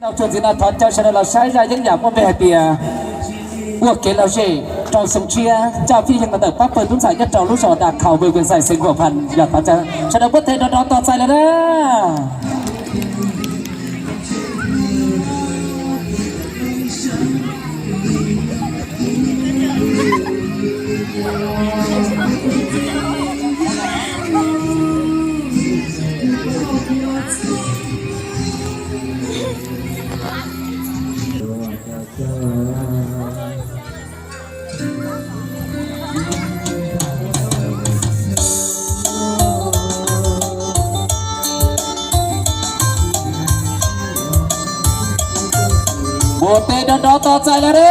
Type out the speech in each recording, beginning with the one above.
Txuas ntxiv no thov caw sawv daws los saib zaj yeeb yam muaj npe hais tias ua kev lom zem rau xyoo tshiab coj phooj ywg los ntawm pab pawg tub ntxhais nyob rau lub zos Dam Khau, Vwm Xais, xeev Huam Phas, yog thov caw sawv daws npuaj tes nrov nrov tos txais lawm na. Npuaj tes nrov nrov tos txais lawm na.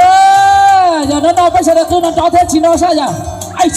Yog no no peb sawv daws qw nrov nrov thiab tsis no sab yom. Aib,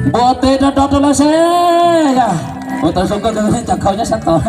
Npuaj tes nrov nrov rau lawv saib. Ua tau zoo nkauj rau cov khau nyob sab tod.